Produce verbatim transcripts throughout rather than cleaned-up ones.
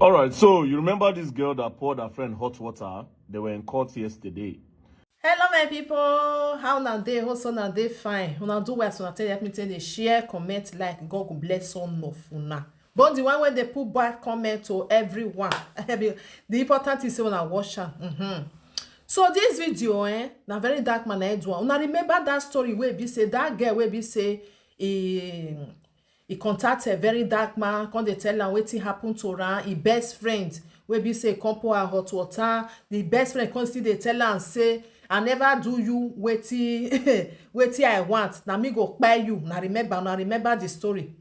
All right, so you remember this girl that poured her friend hot water? They were in court yesterday. Hello, my people. How una dey? Hope so una dey fine. Una do well, so una take help me take dey share, comment, like. God go bless all of una. But the one wey dey put bad comment to everyone. The important thing say una watch am. Mm-hmm. So this video, eh, na Very Dark Man na do am. Una remember that story wey be say that girl wey be say e e contact a Very Dark Man, come dey tell am wetin happen to am. Im best friend wey be say come pour her hot water, the best friend come still dey tell am say, "I never do you wetin wetin I want, na me go kpai you." Na remember, na remember the story.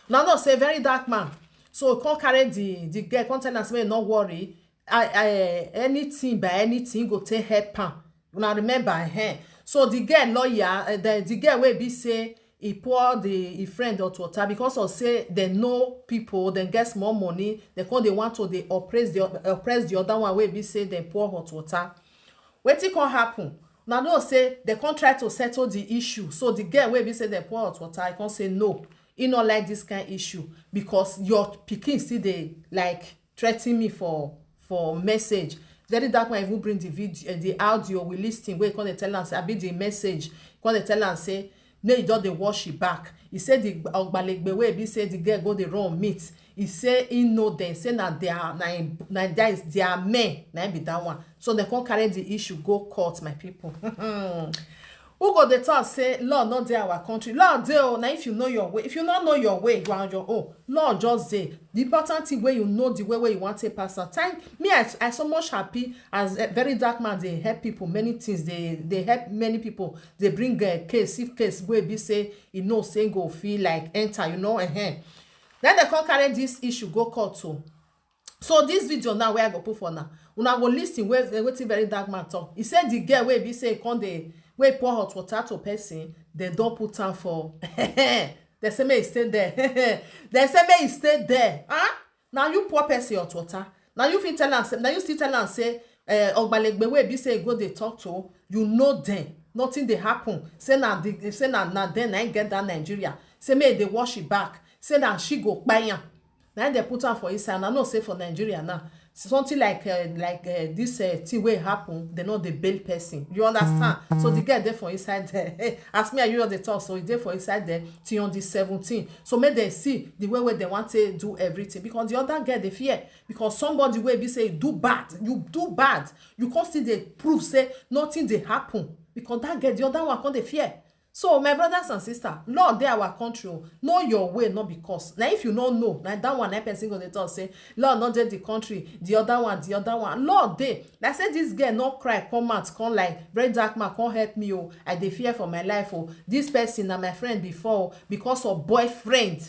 Una know say Very Dark Man so come carry the the girl, come tell am say make e no worry, I, I, anything by anything go take help am. Una remember, eh? So the girl lawyer, uh, the, the girl wey be say e pour the e friend hot water because of say dem know people, dem get small money, dem come dey want to dey oppress the oth- oppress the other one wey be say dem pour hot water. Wetin come happen? Una know say dem come try to settle the issue. So the girl wey be say dem pour hot water, I come say no, e no like this kind issue because your pikin still dey like threaten me for for message. Very Dark Man even bring the video, uh, the audio we listen, wey come dey tell am say, abi the message, come dey tell am say make e just dey wash e back. E say the ogbalegbe wey be say the girl go dey run meet, e say e know dem, say na their na im na that is their men na im be that one. So dem come carry the issue go court, my people. Who go dey talk say law no dey our country? Law dey o. Na if you know your way, if you no know your way, you are on your own. Law just dey. The important thing wey you know the way wey you wan take pass am. Thank me, I, I so much happy as a Very Dark Man dey help people many things. Dey dey help many people. Dey bring uh, case, if case wey be say e know say go fit like enter, you know. Uh-huh. Then dem come carry this issue go court o. So this video now wey I go put for now, una go listen wey wetin Very Dark Man talk. E say the girl wey be say e come dey wey pour hot water to person, dem don put am for dem say make e stay there. Dem say make e stay there. Huh? Na you pour person hot water, na you fit tell am say, na you still tell am say, eh, ogbalegbe wey be say e go dey talk to, you know dem, nothing dey happen, say na the say na na dem na im get that Nigeria, say make e dey wash e back, say na she go kpai am. Na im dem put am for inside. Una know say for Nigeria now, something like uh, like uh, this uh, thing wey happen, dem no dey bail person. You understand? So the girl dey for inside there. As me and you just dey talk, so e dey for inside there till on the seventeen. So make dem see the way wey dem wan take do everything, because the other girl dey fear, because somebody wey be say you do bad, you do bad, you come still dey prove say nothing dey happen, because that girl, the other one, come dey fear. So my brothers and sisters, law dey our country o. Know your way, not because. Now if you no know, na that one na person go dey talk say law no dey the country, the other one, the other one. Law dey. Like say this girl no cry, come out, come like, "Very Dark Man, come help me o. I dey fear for my life o. This person na my friend before o, because of boyfriend."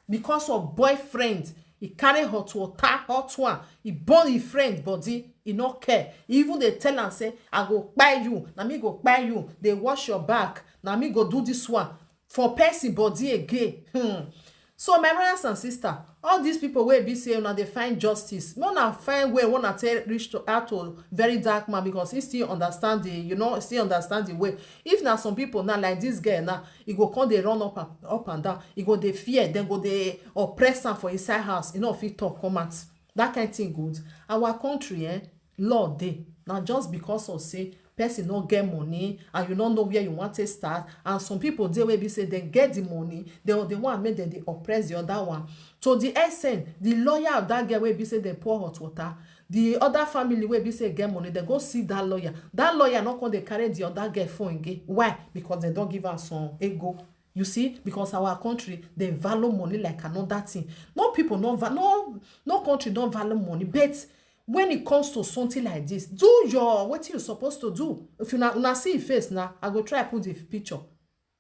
Because of boyfriend, he carry hot water, hot one, he burn his friend body, he no care. He even dey tell am say, "I go kpai you, na me go kpai you, dey wash your back, na me go do this one." For person body again. Hmm. So my brothers and sisters, all these people wey be say una dey find justice, make una find way wey una take reach to, out to Very Dark Man, because he still understand the, you know, still understand the way. If na some people now, like this girl now, he go come dey run up and up and down. He go dey fear. Dem go dey oppress am for inside house. He no fit talk come out. That kind thing good. Our country, eh, law dey. Na just because of say person no get money and you no know where you wan take start, and some people dey wey be say dem get the money, dem dey want make dem dey oppress the other one. To the extent, the lawyer of that girl wey be say dem pour hot water, the other family wey be say get money, dem go see that lawyer. That lawyer no come dey carry the other girl phone again. Why? Because dem don give am some ego. You see, because our country dey value money like another thing. No people no va- no no country don value money, but when it comes to something like this, do your wetin you suppose to do. If una una see him face now, I go try put the picture.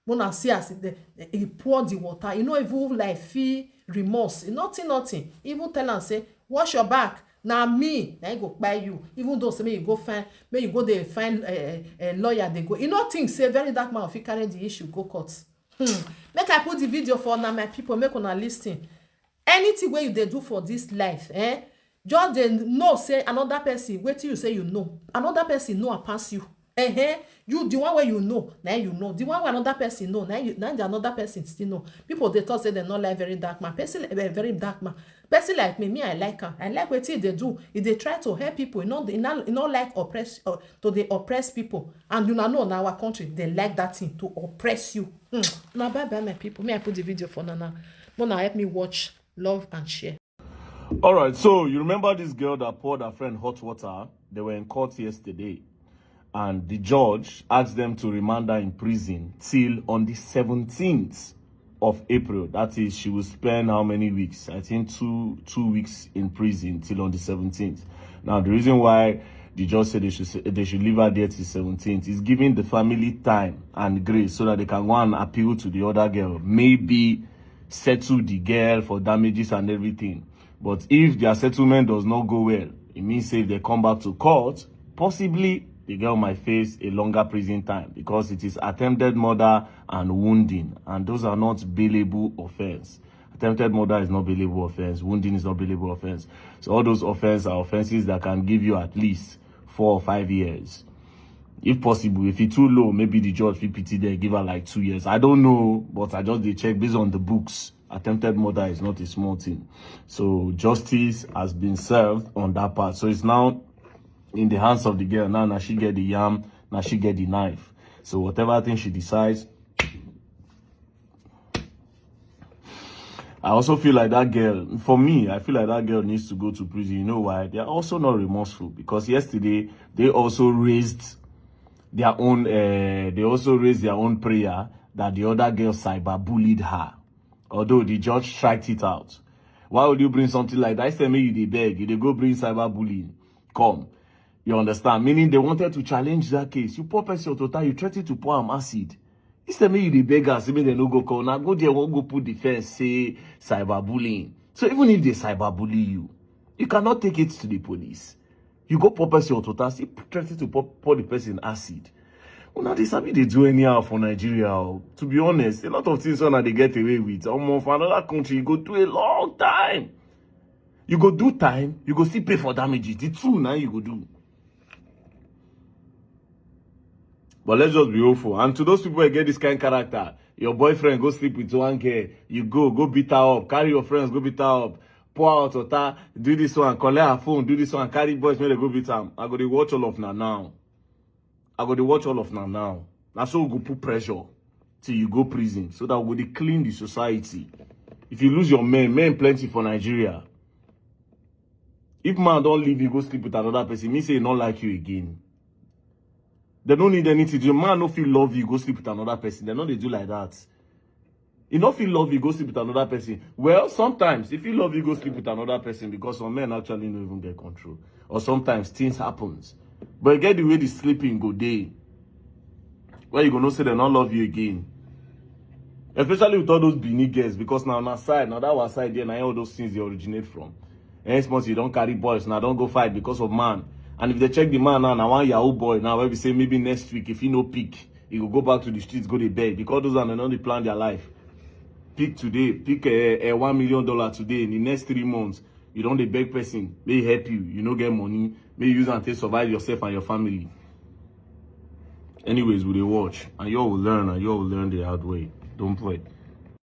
Una see as he dey, he pour the water. He no even like feel remorse. He nothing, nothing. He even tell am say, "Wash your back. Na me, na him go kpai you." Even though say make you go find, make you go dey find a uh, uh, lawyer, dey go. He no think say Very Dark Man fit carry the issue go court. Hmm. Make I put the video for una, my people. Make una listen. Anything wey you dey do for this life, eh? Just dey know say another person, wetin you say you know, another person know and pass you. Eh, you, the one wey you know, na you know. The one wey another person know, na you, na the another person still know. People dey talk say dem no like Very Dark Man. Person like, eh, Very Dark Man, Person like me, me, I like am. I like wetin e dey do. E dey try to help people. E no, e no, e no like oppress, uh, to dey oppress people. And una know, na our country, they like that thing, to oppress you. Hmm. Now, bye bye, my people. Me, I put the video for now. Now, help me watch, love, and share. All right, so you remember this girl that poured her friend hot water? They were in court yesterday, and the judge asked them to remand her in prison till on the seventeenth of April. That is, she will spend how many weeks? I think two two weeks in prison till on the seventeenth. Now, the reason why the judge said they should they should leave her there till seventeenth is giving the family time and grace so that they can go and appeal to the other girl. Maybe settle the girl for damages and everything. But if their settlement does not go well, it means say if they come back to court, possibly the girl might face a longer prison time because it is attempted murder and wounding, and those are not bailable offense. Attempted murder is not bailable offense. Wounding is not bailable offense. So all those offenses are offenses that can give you at least four or five years. If possible, if it's too low, maybe the judge fit pity there, give her like two years. I don't know, but I just dey check based on the books. Attempted murder is not a small thing. So justice has been served on that part. So it's now in the hands of the girl. Now, now she get the yam, now she get the knife. So whatever thing she decides, I also feel like that girl, for me, I feel like that girl needs to go to prison. You know why? They are also not remorseful because yesterday they also raised their own, uh, they also raised their own prayer that the other girl cyber bullied her. Although the judge striked it out. Why would you bring something like that? Instead, make you dey beg, you dey go bring cyber bullying. Come. You understand? Meaning they wanted to challenge that case. You poor person, Otota, you threatened to pour am acid. Instead, make you dey beg us, make they no go call. Now go there, won't go put defense, say cyber bullying. So even if they cyber bully you, you cannot take it to the police. You go pour person, Otota, still threaten to pour, pour the person acid. Una dey sabi dey do anyhow for Nigeria. Oh. To be honest, a lot of things una dey get away with. Omo, for another country, you go do a long time. You go do time, you go still pay for damages. The two now you go do. But let's just be hopeful. And to those people that get this kind of character, your boyfriend go sleep with one girl, you go, go beat her up, carry your friends, go beat her up, pour out water, do this one, collect her phone, do this one, carry boys, make they go beat am. I go dey watch all of una now. I go dey watch all of una now. Na so we go put pressure till you go prison so that we go dey clean the society. If you lose your men, men plenty for Nigeria. If man don leave you, go sleep with another person, mean say he no like you again. They don't need anything. The man no fit love you, go sleep with another person. They no dey do like that. He no fit love you, go sleep with another person. Well, sometimes if he love you, go sleep with another person because some men actually no even get control. Or sometimes things happens. But you get the way the sleeping go dey. Where you go know say they no love you again. Especially with all those Benin girls, because now on our side, now that our side there, now all those things they originate from. Next month you don't carry boys, now don't go fight because of man. And if they check the man now, now one Yahoo boy now, where we say maybe next week if he no pick, he will go back to the streets, go dey beg because those are not dey plan their life. Pick today, pick a, a one million dollar today. In the next three months, you don't dey beg person, may help you. You no get money, may use and take survive yourself and your family. Anyways, we dey watch, and you all will learn, and you all will learn the hard way. Don't play.